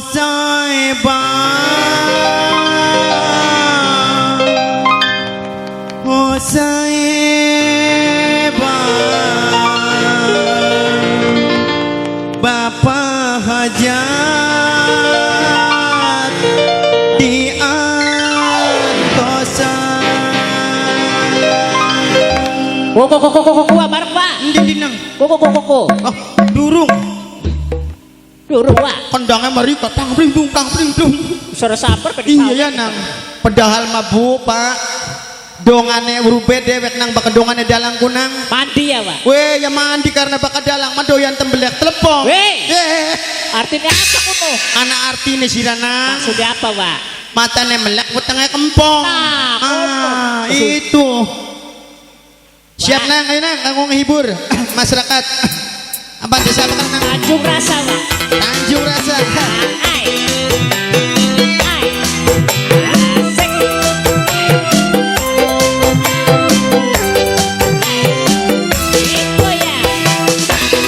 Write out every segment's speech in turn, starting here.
saeba Oh saeba Bapak hajat di antosan. Koko koko koko koko bareng, Pak. Endi nang? Koko koko koko. Oh, durung. Durung, Pak. Kendangnya mari tang pringtung tang pringtung. Suara sabar kan. Iya ya nang. Padahal mabuk, Pak. Dongane urube dewek nang baka dongane dalang kunang. Mandi ya, Pak. Weh, ya mandi karena baka dalang madoyan tembelek telepon. Weh. Eh, Artinya apa kuno? Anak artine sirana. Maksudnya apa, Pak? Matane melek wetenge kempong. Nah, kono. Ah, itu. Siap nang, ayo nang, kanggo ngehibur masyarakat. Apa desa apa nang? Tanjung Rasa, Pak. Tanjung Rasa. Ai. Ai. Asik. Itu ya. Itu ya.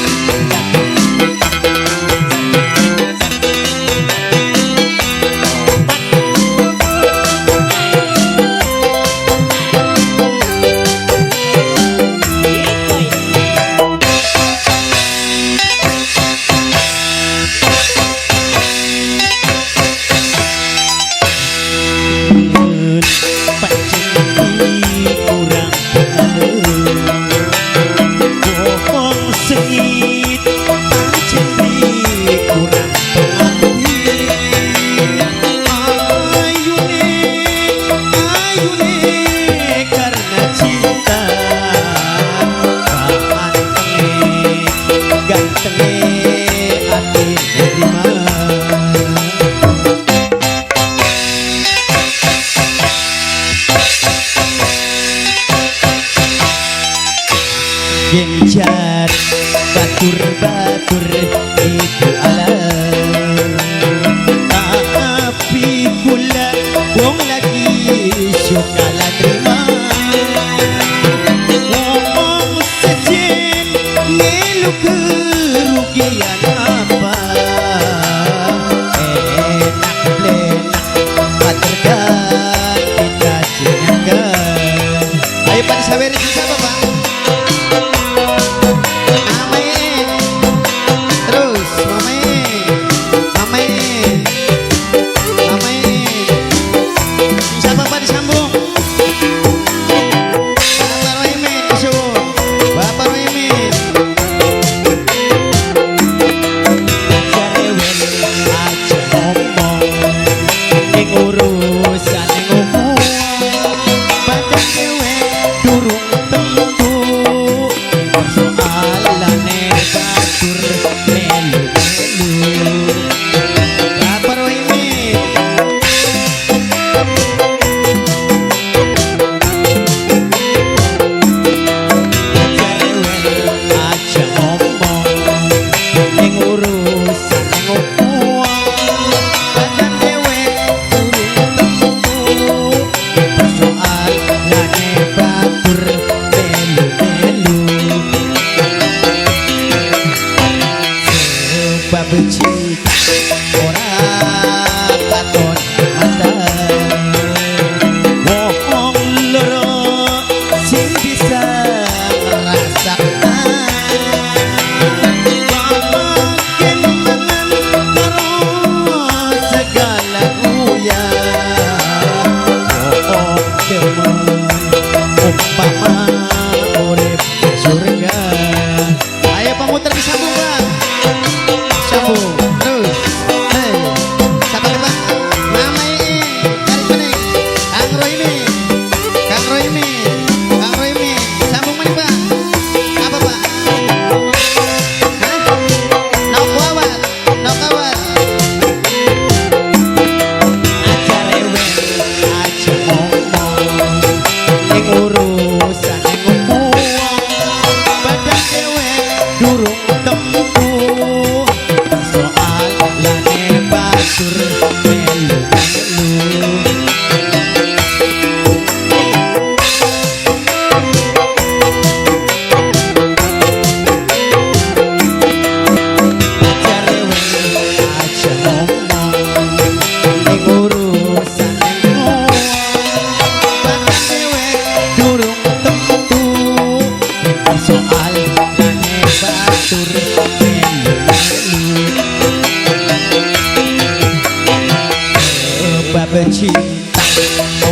Sebab cinta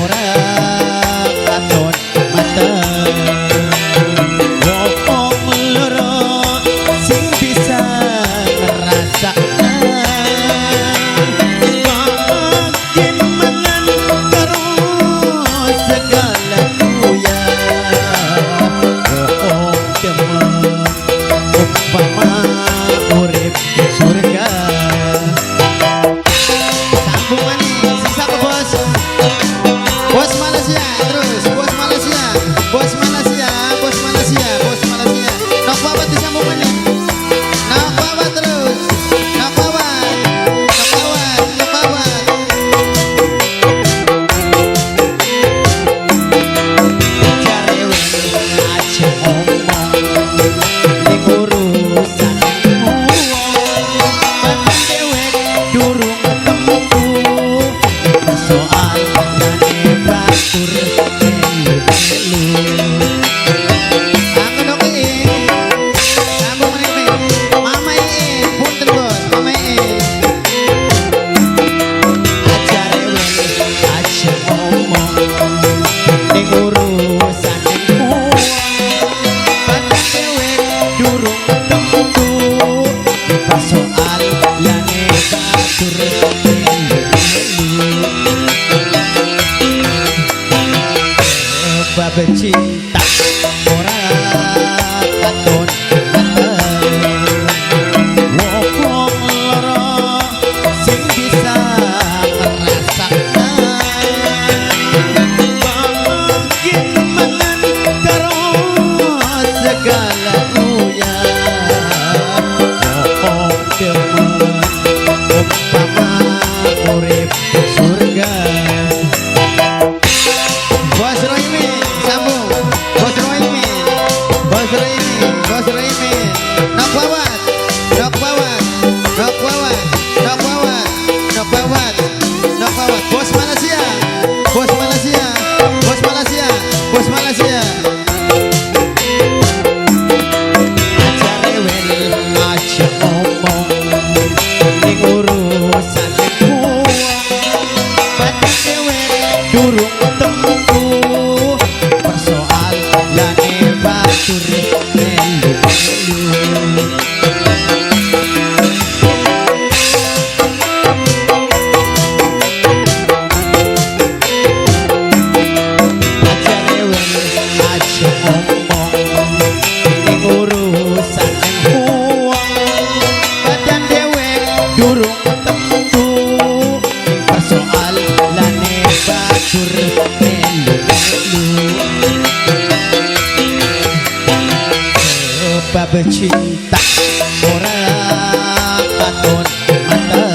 ora katon mata. Wong loro sing bisa ngrasakna. Yen mangan karo segala kuya. Wong demen umpama urip surga. Sambung maning, sisa apa bos? Bos Malaysia terus, bos Malaysia, bos Malaysia, bos Malaysia, bos Malaysia. Nok babat disambung maning. Nok babat terus. Nok babat. Nok babat, nok babat. Jare aja omong ning urusan wong. Batin dewek durung temtu soal lane batur melu-melu. Anggon oke. Sambung maning Mama Iin, punten bos, Mama Iin. Aja rewel, aja omong ning urusan wong. Batin dewek durung temtu soal lane batur melu-melu. Sebab cinta ora katon mata. Wong loro sing bisa ngrasakna. Yen mangan karo segala uya. Wong demen umpama urip surga. Bos Roimin, sambung. Bos Roimin, Bos Roimin, Bos Roimin. Nok bawat, nok bawat, nok bawat, nok bawat, nok bawat, nok bawat. Bos Malaysia, Bos Malaysia, Bos Malaysia, Bos Malaysia. Aja rewel, aja omong ning urusan wong. Batin dewek durung temtu persoalane batur melu-melu. Aja rewel, aja omong ning urusan wong. Badan dewek durung temtu ning persoalane batur melu-melu. Sebab cinta ora katon mata.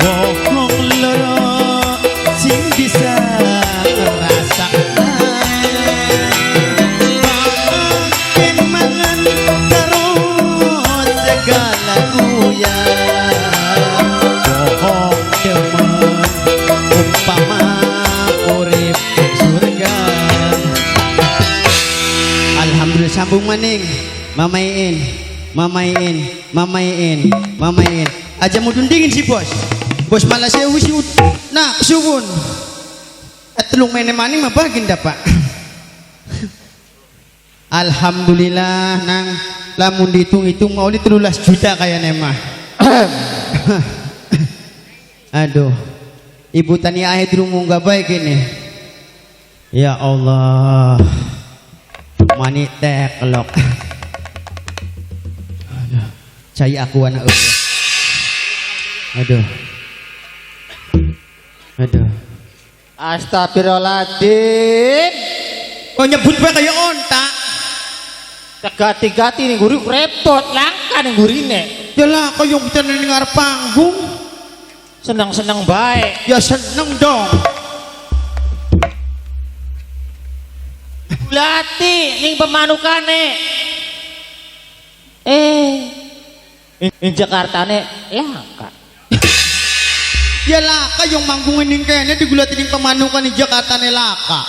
Wong loro sing bisa ngrasakna. Yen mangan karo segala uya. Wong demen umpama urip surga. Alhamdulillah sambung maning. Mama Iin, Mama Iin, Mama Iin, Mama Iin. Aja mudun dingin sih bos. Bos Malaysia wis nah suwun. Telung mene maning mah baginda pak. Alhamdulillah nang lamun dihitung-hitung mau 13 juta kayaknya mah. Aduh. Ibu tani ahe durung munggah baik ini. Ya Allah. Mani teklok. Aduh. Cai aku anak eueuh. Aduh. Aduh. Astagfirullahaladzim. Kok nyebut bae kaya onta. Gati-gati ning guri repot langka ning gurine. Ya lah kaya kita ning ngarep panggung. Seneng-seneng bae. Ya seneng dong. Gulati ning pemanukane. Ing Jakartane langka. Ya laka yung manggungin ning kene digulati ning pemanukan ning Jakarta ne laka.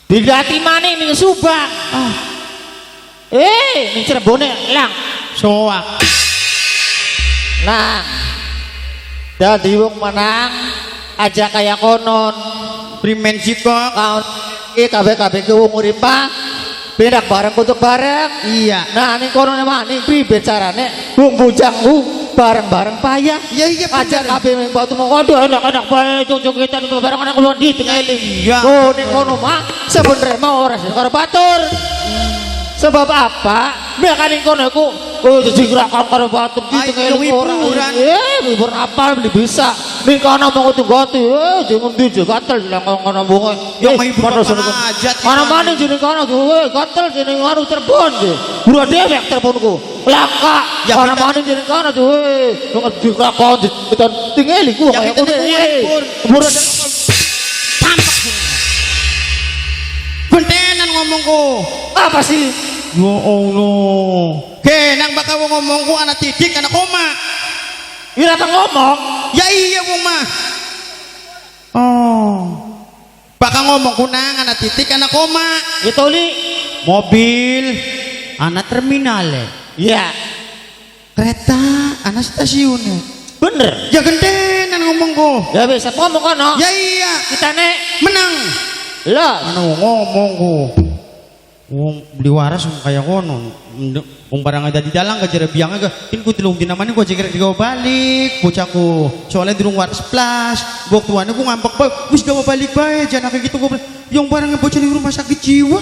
Digulati maning ning Subang. Ah. Ning Cirebone lang. Soak. Lang. Dadi wong menang aja kaya konon. Primen sih kok. Kaon iki kabeh-kabeh ke wong urip mah penak bareng kutuk bareng. Iya. Nah ning kono mah ning pribe carane wong bujangku bareng-bareng payah. Iya iya Aja bener. kabeh mung batu mung aduh enak-enak bae jogetan bareng anak kula di tinggali. Iya. Oh ning kono mah sebenere mah ora sih karo batur. Sebab apa? Nek ning kono iku oh jejingrakan karo batur di Ayo, tinggali ora. hiburan. Eh hiburan apa beli bisa. Ning kono mau kudu gati, eh jeneng ndi gatel nang kono bunga. Ya, ngehibur apa hajat Mana kita. mana jeneng kono duwe gatel jeneng anu terbon je. Buru dewek teleponku. Langka. Ya, Mana kita- mana jeneng kono duwe. Ngerti lakon kita tinggali ku Ya, kaya kita kowe. ngehibur. Buru Tampak. Bentenan ngomongku. apa sih? Ya Allah. Genang bakal wong ngomongku anak titik anak koma. Ira apa ngomong? Ya iya wong mah. Oh. Bakal ngomong kunang anak titik anak koma. Gitu li. Mobil anak terminal. Iya. Kereta anak stasiun. Bener. Ya gentenan ngomongku. Ya bisa ngomong kono. Ya iya. Kita nek Menang. lah. Anu ngomongku. Wong beli waras wong kaya kono. Wong barang ada di dalam gak jere biangnya ga. Kin ku telung dina maning ku aja digawa balik bocahku. Soalnya durung waras plus. Bok tuane ku ngambek bae. Wis gawa balik bae jangan kayak gitu gua. Yang barang bocah di rumah sakit jiwa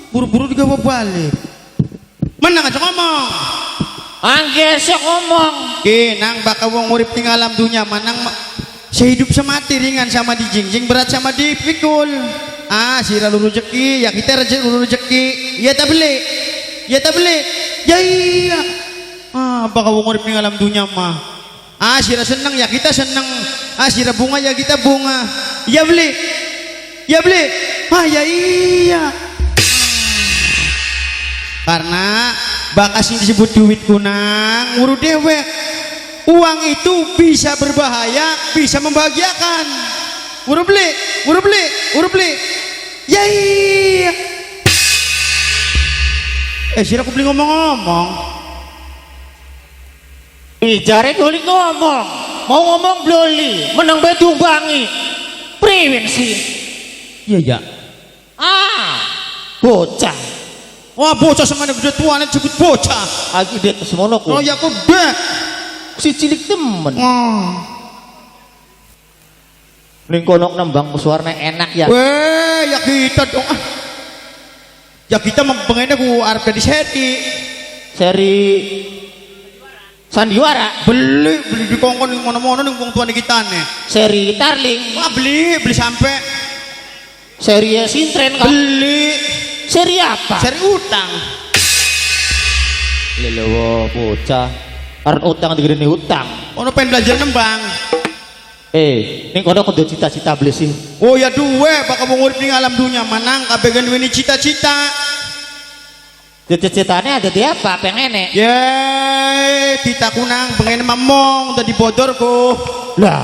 buru-buru digawa balik. Menang aja ngomong. Angge sok ngomong. Ki nang bakal wong urip ning alam dunya manang sehidup semati ringan sama dijingjing berat sama dipikul. Ah sira luru rezeki ya kita rezeki luru rezeki. Ya tak beli. Ya tak beli. Ya iya. Ah bakal wong urip ning alam dunya mah. Ah sira seneng ya kita seneng. Ah sira bunga ya kita bunga. Ya beli. Ya beli. Ah ya iya. Karena bakas yang disebut duit kunang uru dewek. Uang itu bisa berbahaya, bisa membahagiakan. Uru beli, uru beli, uru beli. Ya iya. Sira aku beli ngomong-ngomong. Ih, jare doli ngomong. Mau ngomong bloli, menang bae diumbangi. Priwen sih? Iya ya. Ah, bocah. Wah bocah sama gede tuane disebut bocah. Aku dek semono ku. Oh ya aku dek. Si cilik temen. Oh. Ning kono nembang suarane enak ya. Weh, ya kita dong. Ah. Ya kita mempengennya ku arep dadi seri. Seri Sandiwara, Beli, beli dikongkon ning mono-mono ning wong tuane kitane. seri Tarling, Wah, beli, beli sampai seri Sintren kan. beli Seri apa? seri utang. Lelewo bocah. Arep utang digedeni utang. Ono pengen belajar nembang. Ning kono kudu cita-cita beli sih. Oh ya duwe bakal wong urip ning alam dunya manang kabeh kan duweni cita-cita. Cita-citanya ada di apa? Pengene. Ye, kita kunang pengen mamong dadi bodorku. Lah,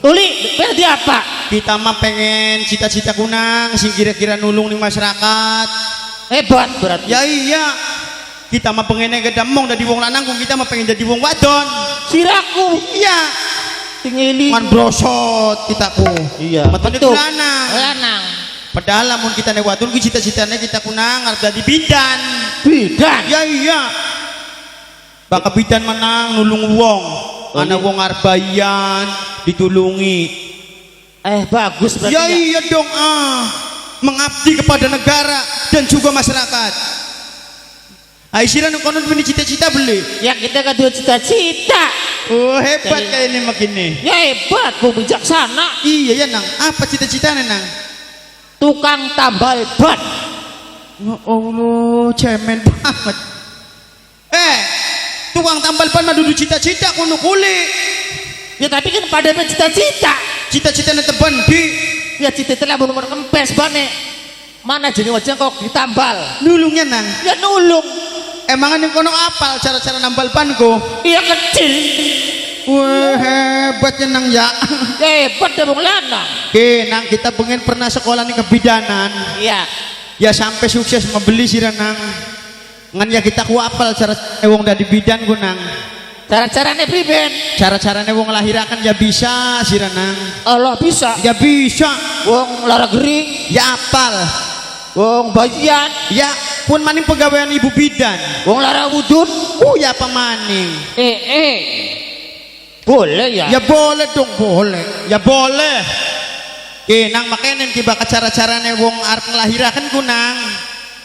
tuli pengen di apa? Kita mah pengen cita-cita kunang sing kira-kira nulung ning masyarakat. Hebat berarti. Ya iya. Kita mah pengennya gedamong dadi wong lanang, kung kita mah pengen jadi wong wadon. Siraku Iya. tingeli. Man brosot kita ku. Iya. Metune Betul. ku lanang. Lanang. Padahal lamun kita nek wadon ku cita-citanya kita kunang arep dadi bidan. Bidan. Ya iya. Bakal bidan menang nulung wong. Oh, Ana iya. wong arep bayan ditulungi. Bagus berarti. Ya iya dong ah. Mengabdi kepada negara dan juga masyarakat. Aisyah nu kono duweni cita-cita beli. Ya kita kan dua cita-cita. Oh hebat Jadi- kayak ini begini. Ya hebat, bu bijaksana. Iya ya nang. Apa cita-citanya nang? Tukang tambal ban. Ya Allah, cemen banget. Tukang tambal ban mah dudu cita-cita kuno kuli. Ya tapi kan pada cita-cita. Cita-citanya teban di Ya cita-cita lah belum kempes bane. Mana jadi wajah kok ditambal? nulungnya nang. Ya nulung. Emangnya ning kono apal cara-cara nambal banku? Iya kecil. Wah hebat ya nang ya. Ya hebat deh wong lanang. Oke nang kita pengen pernah sekolah nih kebidanan. Iya. Ya sampai sukses membeli sih nang. Ngan ya kita ku apal cara wong dari bidan ku nang. Cara-carane priben? Cara-carane wong nglahiraken ya bisa sira nang. Allah bisa. Ya bisa. Wong lara gering, Ya apal. wong bayian, Ya pun maning pegawaian ibu bidan. wong lara wudun. Oh ya apa maning? Eh eh. Boleh ya? Ya boleh dong, boleh. Ya boleh. Ki nang makenen ki bakal cara-carane wong arep nglahiraken ku nang.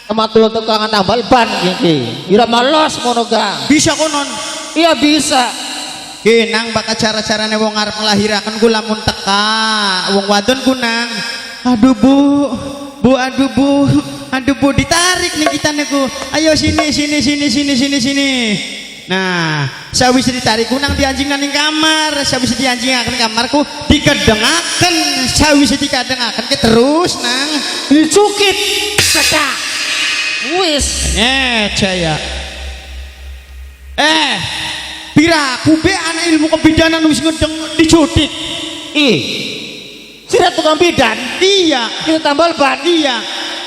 Matul tukangan tambal ban iki. Ira malos ngono Kang. Bisa konon. Iya bisa. Ki nang bakal cara-carane wong arep nglahiraken ku lamun teka wong wadon ku nang. Aduh Bu, Bu aduh Bu, aduh Bu ditarik nih kita niku. Ayo sini sini sini sini sini sini. Nah, sawise ditarik ku nang dianjing ning kamar, sawise dianjing ning kamarku dikedengaken, sawise dikedengaken ke terus nang Dicukit. Cetak. Wis. Jaya. Eh, pira aku be anak ilmu kebidanan wis ngedeng dicutik. Ih. Sira tukang bidan, Iya, kita tambal ban. iya,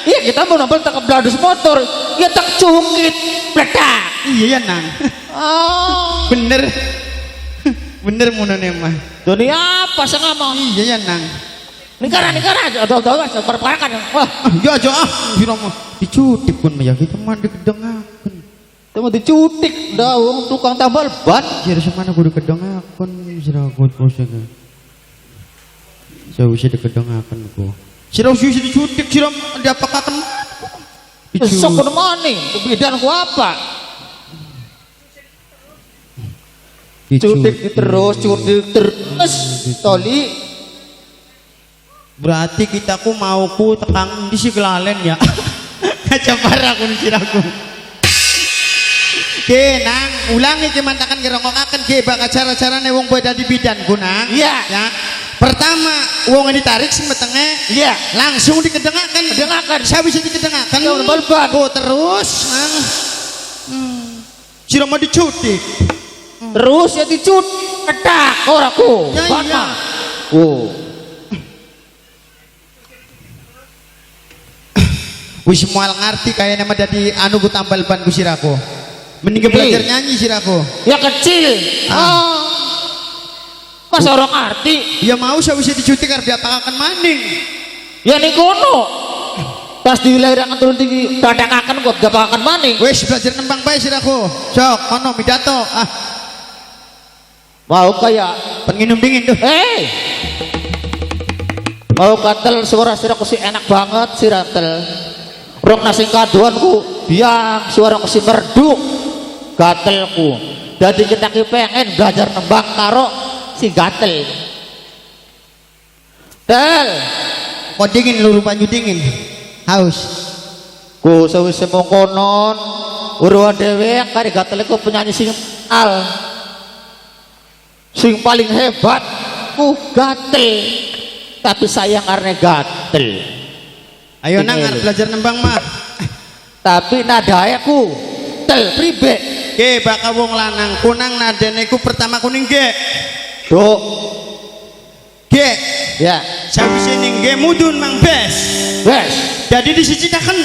Iya kita mau nambal tak bladus motor, ya tak cukit, pletak. iya ya nang. Oh, Bener. Bener munone mah. dunia apa sih ngomong? Iya ya nang. Nikara nikara, atau tahu aja perparakan. Wah, Ah, ya aja ah, sira mah dicutik pun mah ya kita mah dikedengaken. itu mau dicutik, dah wong tukang tambal ban. Jare semana kudu kedengaken sira kos iki. Sawise dikedengaken ku. Sira wis dicutik sira diapakaken. Sok kono maning, bidan ku apa? Cutik terus, cutik terus, toli. Berarti kita ku mau ku tekang di si kelalen ya. Kaca parah ku siraku. Oke, nang ulangi ki mantakan ngerongokaken ki bakal cara-carane wong boy dadi bidan ku nang. Iya. Ya. Pertama, wong ini ditarik sing metenge Iya. langsung dikedengaken. Kedengaken. Sawise dikedengaken. Ya, ban. Ku terus nang. Sira mau dicutik. Terus ya dicut, ketak ora ku. Ya, Ban iya. mah. Oh. Wis mual ngerti kayaknya mah dadi anu ku tambal ban ku siraku. Mending belajar Iya. nyanyi siraku. Ya kecil. Ah. Oh. Masa orang arti? Ya mau sawise dicutik arep diapakaken maning. Ya ning kono. Pas dilahirakan turun tinggi, dadakaken kok dapakaken maning. Wis belajar nembang bae siraku. Sok kono midato. Ah, Mau kayak pengen minum dingin tuh. eh. Mau katel suara siraku sih enak banget siratel. Rok nasi kaduan ku biang suara ku si merdu gatelku. Jadi kita ki pengen belajar nembang karo si gatel. Tel, Kok dingin luru banyu dingin. Haus. ku sawise mongkonon uruan dhewe kari gatel iku penyanyi sing al sing paling hebat ku gatel tapi sayang karena gatel Ayo nang Dingin. arep belajar nembang mah. tapi nadanya ku tel pribe Oke, bakal wong lanang kunang nadene ku pertama kuning G. do G. ya Sawise ning G mudun mang bes. bes Jadi disicikaken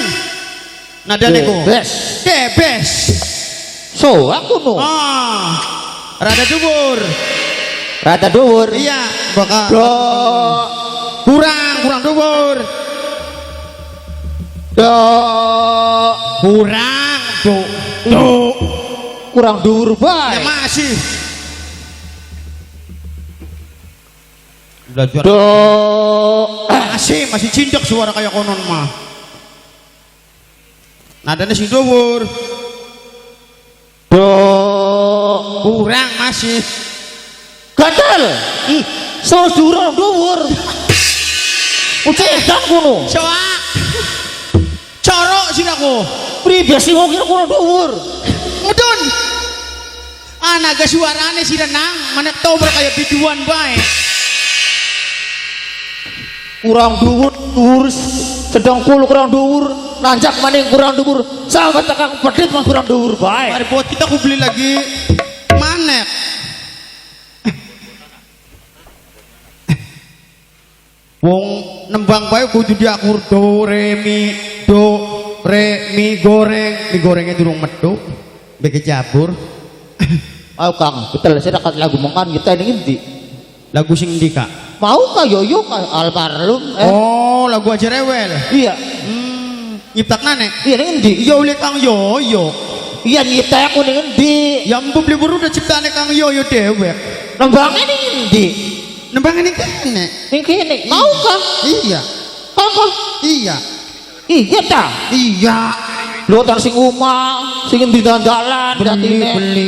nadane ku. bes G bes. so aku no Ah. Rada dhuwur. rada dhuwur Iya, bakal do kurang, kurang dhuwur. do Kurang do. Do. kurang dhuwur Ya bae masih. Belajar do masih masih cindek suara kayak konon mah. Nadanya sing dhuwur. do Kurang masih. gatel so dhuwur dhuwur Ucedan kuno. Soak. Corok sih aku. Pribe sing wong kira kuno dhuwur. Mudun. Anak suarane sih renang, mana tobrak kayak biduan bae. Kurang dhuwur, dhuwur sedang kul kurang dhuwur, nanjak maning kurang dhuwur, sampe tekang pedhit mah kurang dhuwur bae. Mari buat kita aku beli lagi manek. Wong nembang bae kudu diakur do re mi do re mi goreng, mi gorengnya durung metu, beke jabur. Ayo Kang, betul sira kat lagu mengkan kita ini ngendi? Lagu sing ndi, Kak? Mau ka yoyo ka almarhum eh? Oh, lagu aja rewel. Iya. Nyiptakna nek. Iya ning endi? Iya oleh Kang Yoyo. Iya nyipta aku ning endi? Ya empu beli buru udah ciptaane Kang Yoyo dewek. Nembangnya ning endi? Nembang ini kene. Ning kene. Mau ka? Iya. Kang ka? Iya. Iya ta. Iya. Lho tar sing omah, sing endi dalan Beli datine. beli.